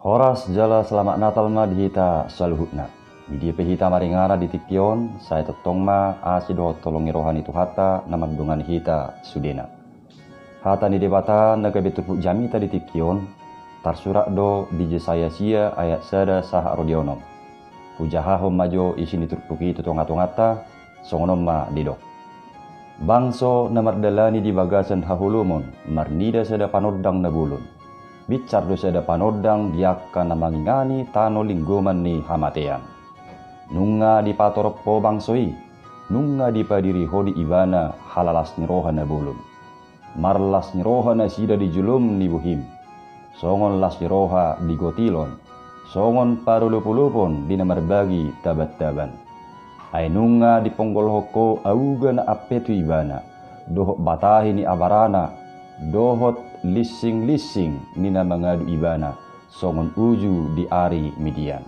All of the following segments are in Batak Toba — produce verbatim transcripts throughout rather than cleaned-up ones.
Horas jala selamat Natal ma di hita saluhutna. Di dia pe hita maringaran di tingki on, sai tongtong ma asi dohot holong ni roha ni Tuhanta na mandongani hita sudena. Hata ni Debata na gabe turpuk jamita di tingki on, tarsurat do di Jesaya sia ayat sada sahat ro di onom. Hujahahon ma jo isi ni turpuk i tu tongatonganta, songon on ma didok. Bangso na mardalani di bagasan haholomon, marnida sada panondang na bolon. Binsar do sada panondang di angka na mangingani tano linggoman ni hamatean. Nunga dipatorop ho bangso i, nunga dipadiri ho di ibana halalas ni roha na bolon. Marlas ni roha nasida di jolom ni bohim. Songon las ni roha di gotilon, songon parolopolopon di na marbagi tabantaban. Ai nunga diponggolhon ho auga na ampe tu ibana, dohot batahi ni abarana, dohot linsinglinsingi na mangadu ibana, songon uju di ari Midian.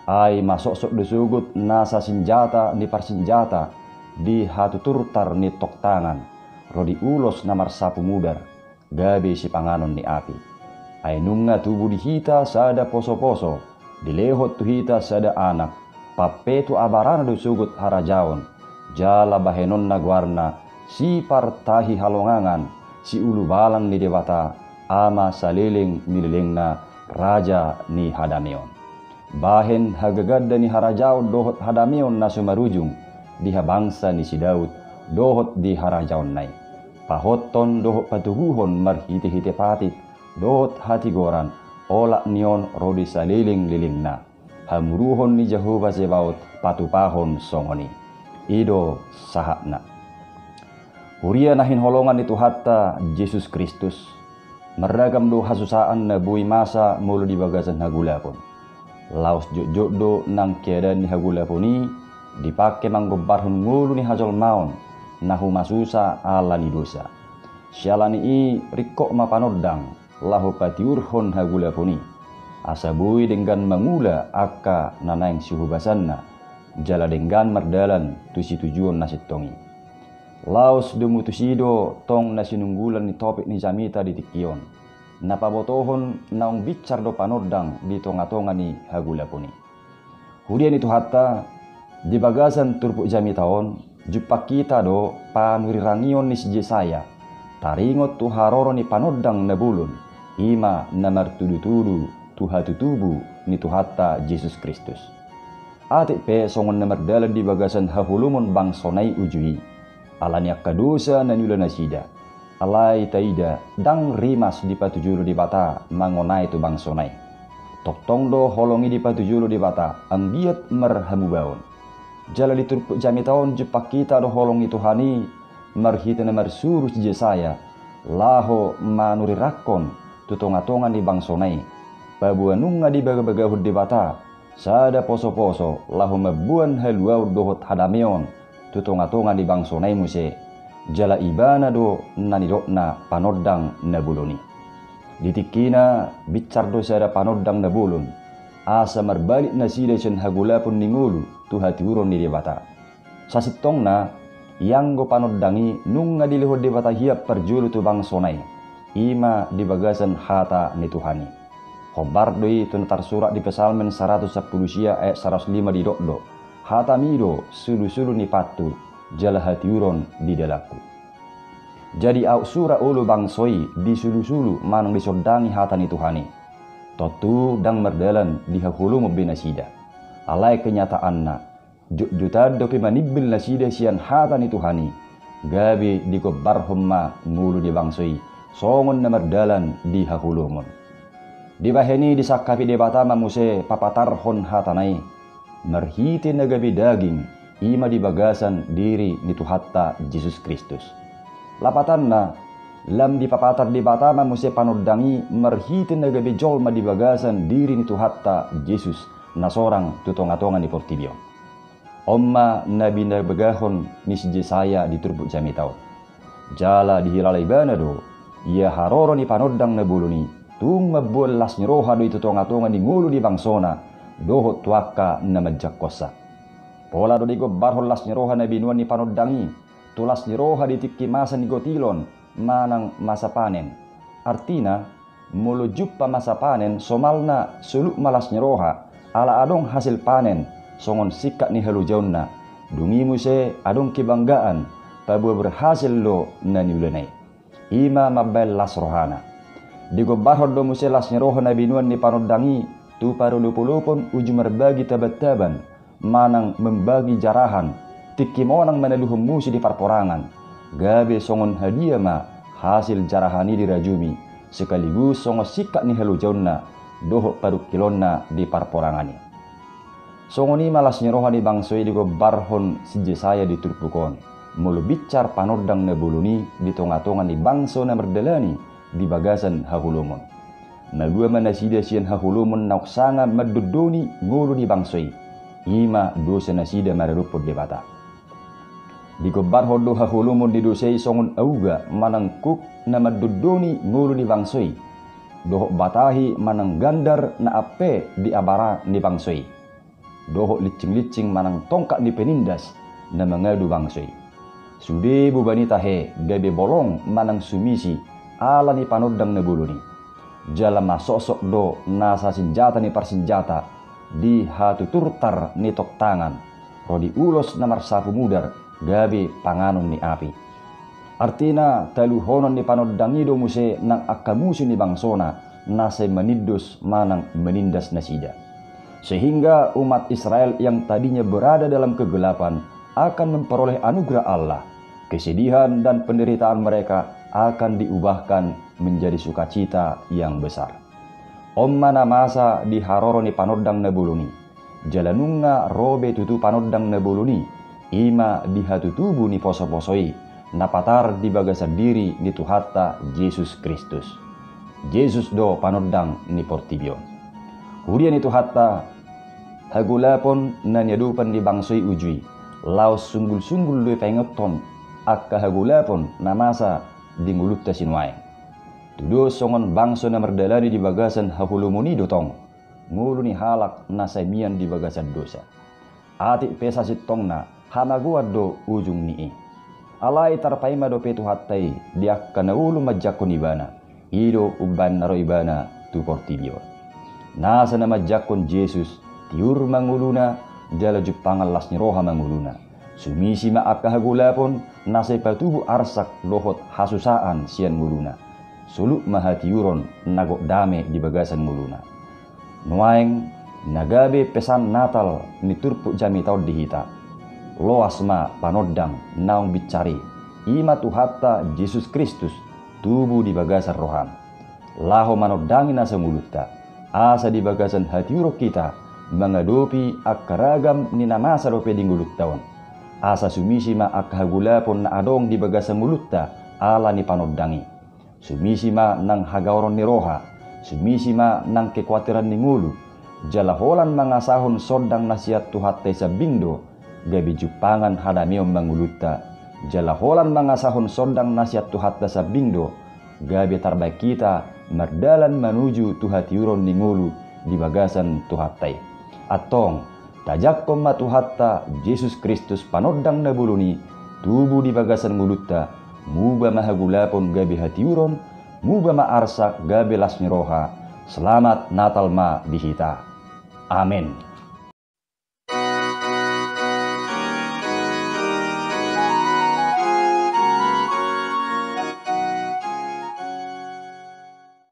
Ai masoksok do sogot nasa sinjata ni parsinjata di hatuturtar ni toktangan, ro di ulos na marsapu mudar, gabe sipanganon ni api. Ai nunga tubu di hita sada posoposo, dilehon tu hita sada anak, pampetu abarana do sogot harajaon, jala bahenonna goarna, Sipartahihalongangan, Siulubalang ni Debata, Ama saleleng ni lelengna, Raja ni hadameon. Bahen hagaganda ni harajaon dohot hadameon na so marujung, di habangsa ni si Daud, dohot di harajaonna i. Pahothon dohot patoguhon marhitehite patik, dohot hatigoran, olat ni on ro di salelenglelengna. Hamuruhon ni Jahowa Zebaot patupahon songon i. I do sahatna. Huria na hinaholongan ni Tuhanta Jesus Kristus, marragam do hasusaan na boi masa molo di bagasan hagolapon. Laos jotjot do nang keadaan ni hagolapon i dipangke manggombarhon ngolu ni hajolmaon na humasusa ala ni dosa. Siala ni i ringkot ma panondang laho patiurhon hagolapon i, asa boi denggan mangula angka na naeng sihubasanna, jala denggan mardalan tu situjuon na sintong i. Laos domu tusi do tong na sinunggulan ni topik ni jamita di tingki on, na pabotohon naung binsar do panondang di tongatonga ni hagolapon i. Huria ni Tuhanta, di bagasan turpuk jamita on, jumpang hita do panurirangion ni si Jesaya, taringot tu haroro ni panondang na bolon, i ma na martudutudu tu hatutubu ni Tuhanta Jesus Kristus. Atik pe songon na mardalan di bagasan haholomon bangsona i uju i, ala ni angka dosa na niula nasida. Alai taida, ndang rimas dipatujolo Debata mangonai tu bangsona i. Tongtong do holong i dipatujolo Debata, anggiat marhamubaon. Jala di turpuk jamita on jumpang hita do holong ni Tuhan i, marhite na marsuru si Jesaya, laho manurirangkon tu tongatonga ni bangsona i. Paboa nunga dibagabagahon Debata, sada posoposo laho mamboan haluaon dohot hadameon tu tongatonga ni bangsona i muse, jala ibana do na nidokna panondang na bolon i. Di tingkina binsar do sada panondang na bolon, asa marbalik nasida sian hagolapon ni ngolu tu hatiuron ni Debata. Sasintongna, ianggo panondang i nunga dilehon Debata hian parjolo tu bangsona i, i ma di bagasan hata ni Tuhan i. Hombar do i tu na tarsurat di Psalmen saratus sampulu sia ayat saratus lima didok do, Hatami do sulusulu ni pathu, jala hatiuron di dalanku. Jadi aut sura olo bangso i disulusulu manang disondangi hata ni Tuhan i. Tontu ndang mardalan di haholomon be nasida. Alai kenyataanna, jotjotan dope manimbil nasida sian hata ni Tuhan i, gabe digombarhon ma ngolu ni bangso i, songon na mardalan di haholomon. Dibahen i disangkapi Debata ma muse papatarhon hatana i, marhite na gabe daging, i ma di bagasan diri ni Tuhanta Jesus Kristus. Lapatanna, lam dipapatar Debata ma muse panondang i marhite na gabe jolma di bagasan diri ni Tuhanta Jesus, na sorang tu tongatonga ni portibi on. On ma na binagabagahon ni si Jesaya di turpuk jamita on. Jala dihilala ibana do, ia haroro ni panondang na bolon i, tung mamboan las ni roha do i tu tongatonga ni ngolu ni bangsona, dohot tu angka na manjangkonsa. Pola do digombarhon las ni roha na binoan ni panondang i, tu las ni roha di tingki masa ni gotilon, manang masa panen. Artina, Molo jumpa masa panen, somalna soluk ma las ni roha, ala adong hasil panen songon singkat ni halojaonna. Dung i muse adong kebanggaan paboa berhasil do na niulana i. I ma mambahen las rohana. Digombarhon do muse las ni roha na binoan ni panondang i tu parolopolopon uju marbagi tabantaban manang mambagi jarahan, tingki monang manaluhon musu di parporangan. Gabe songon hadia ma hasil jarahan i dirajumi, sekaligus songon singkat ni halojaonna dohot parungkilonna di parporangan i. Songon i ma las ni roha ni bangso i digombarhon si Jesaya di turpuk on. Molo binsar panondang na bolon i di tongatonga ni bangso na mardalani di bagasan haholomon. Malua ma nasida sian haholomon naung sanga mandondoni ngolu ni bangso i, i ma dosa nasida maradophon Debata. Digombarhon do haholomon ni dosa i songon auga manang kuk na mandondoni ngolu ni bangso i, dohot batahi manang gandar na ampe di abara ni bangso i, dohot lincinglincinng manang tongkat ni penindas na mangadu bangso i. Sude boban i tahe gabe bolong manang sumisi ala ni panondang na bolon i. Jala masoksok do nasa sinjata ni parsinjata di hatuturtar ni toktangan, ro di ulos na marsapu mudar gabe panganon ni api. Artina, taluhonon ni panondang i do muse nang angka musu ni bangsona na sai manindos manang manindas nasida. Sehingga umat Israel yang tadinya berada dalam kegelapan akan memperoleh anugerah Allah. Kesedihan dan penderitaan mereka akan diubahkan menjadi sukacita yang besar. On ma na masa di haroro ni panondang na bolon i. Jala nunga ro be tutu panondang na bolon i, i ma di hatutubu ni posoposo i, na patar di bagasan diri ni Tuhanta Jesus Kristus. Jesus do panondang ni portibi on. Huria ni Tuhanta, hagolapon na niadopan ni bangso i uju i, laos sunggulsunggul do i paingothon angka hagolapon na masa di ngolunta sinuaeng. Tudos songon bangso na mardalani di bagasan haholomon i do tong ngolu ni halak na sai mian di bagasan dosa. Atik pe sasintongna, hamagoan do ujung ni i. Alai tarpaima dope Tuhanta i di angka na olo manjangkon Ibana, i do umbahen na ro Ibana tu portibi on. Nasa na manjangkon Jesus, tiur ma ngoluna, jala jumpangan las ni roha ma ngoluna. Sumisi ma angka hagolapon na sai patubu arsak dohot hasusaan sian ngoluna. Soluk ma hatiuron na gok dame di bagasan ngoluna. Nuaeng, na gabe pesan Natal ni turpuk jamita on di hita. Loas ma panondang naung binsar i, i ma Tuhanta Jesus Kristus, tubu di bagasan roham, laho manondangi nasa ngolunta, asa di bagasan hatiuron hita mangadopi angka ragam ni na masa dope di ngolunta on. Asa sumisi ma angka hagolapon na adong di bagasan ngolunta ala ni panondang i. Sumisi ma nang hagaoron ni roha, sumisi ma nang kekuateran ni ngolu, jala holan mangasahon sondang na sian Tuhanta i sambing do, gabe jumpangan hadameon ma ngolunta, jala holan mangasahon sondang na sian Tuhanta sambing do, gabe tarbaen hita mardalan manuju tu hatiuron ni ngolu di bagasan Tuhanta i. Antong, tajangkon ma Tuhanta Jesus Kristus panondang na bolon i, tubu di bagasan ngolunta, muba ma hagolapon gabe hatiuron, muba ma arsak gabe las ni roha. Selamat Natal ma di hita. Amen.